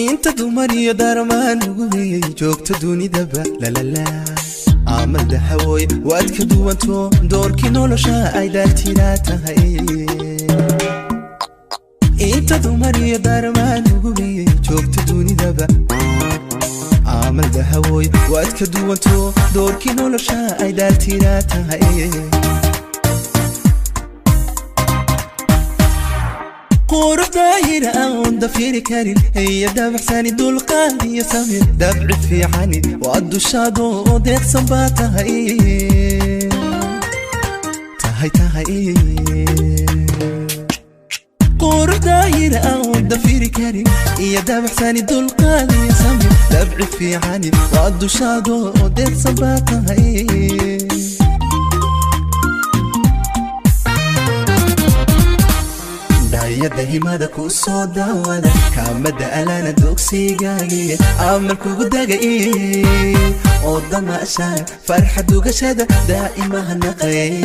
Inta dumar iyo darmaan ugu weeyay joogta dunidaba lalala amal dahawoy waad ka duwanto doorkii nolosha ay daartidaa tahay. Inta dumar iyo darmaan ugu weeyay joogta dunidaba amal dahawoy waad ka duwanto doorkii nolosha ay daartidaa tahay. Quruxda daahira aan dafiri karin iyo dabacsani dulqaad iyo samir dabci fiicani waa dushaado oo deeqsan baa tahay tahay tahay. Quruxda daahira aan dafiri karin iyo dabacsani dulqaad iyo samir dabci fiicani waa dushaado oo deeqsan baa tahay. Daayada himada ku soo daawada kaamada alana dugsigaagii amal kugu dagay oo damaasha farxad ugashada daa'imaha naqay.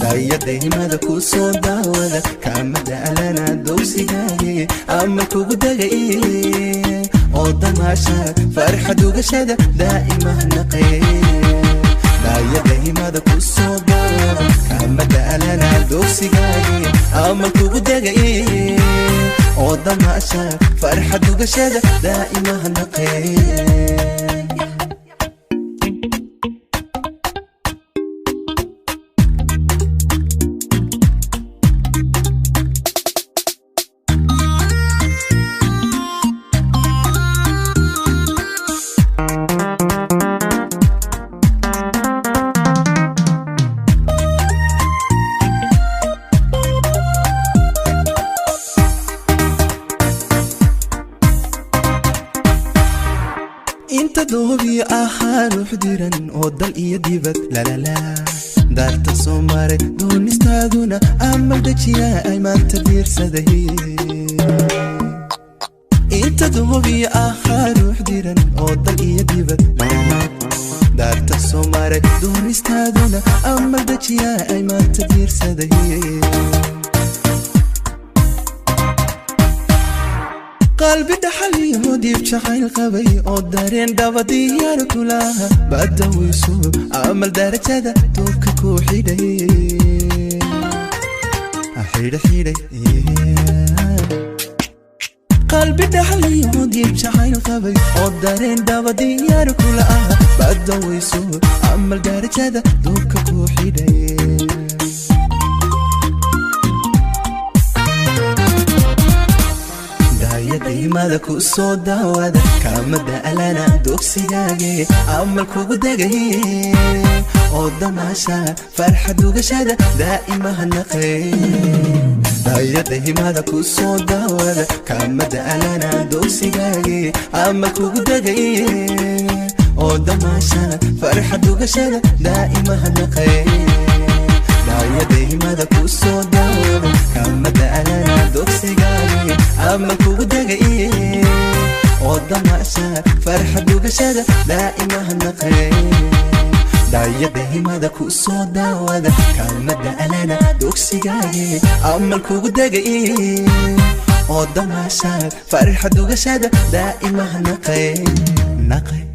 Daayada himada ku soo daawada kaamada alana dugsigaagii amal kugu dagay oo damaasha farxad ugashada daa'imaha naqay. Daayada himada ku soo daawada kaamada alana dugsigaagii amal kugu dagay oo damaasha farxad ugashada daa'imaha naqay. Inta doobiyo ahaa ruux diran oo dal iyo dibad lalala daarta soo maray doonistaaduna amal dejiya ay maanta diirsaday. Inta doobiyo ahaa ruux diran oo dal iyo dibad lalala daarta soo maray doonistaaduna amal dejiya ay maanta diirsaday. Qalbi dhaxal iyo diib jacayl qabay oo dareen dhaba diyaar kulaha badaweyso amal darajada duubka ku xidhay xidha xidhay. Qalbi dhaxal iyo diib jacayl qabay oo dareen dhaba diyaar kulaha badaweyso amal darajada duubka ku xidhay. Daayada himada ku soo daawada kaamada alana dugsigaagii amal kugu dagay oo damaasha farxad ugashada daa'imaha naqay. Daayada himada ku soo daawada kaamada alana dugsigaagii amal kugu dagay oo damaasha farxad ugashada daa'imaha naqay. Daayada himada ku soo daawada kaamada alana dugsigaagii amal kugu dagay oo damaasha farxad ugashada daa'imaha naqay. Daayada himada ku soo daawada kaamada alana dugsigaagii amal kugu dagay oo damaasha farxad ugashada daa'imaha naqay naqay.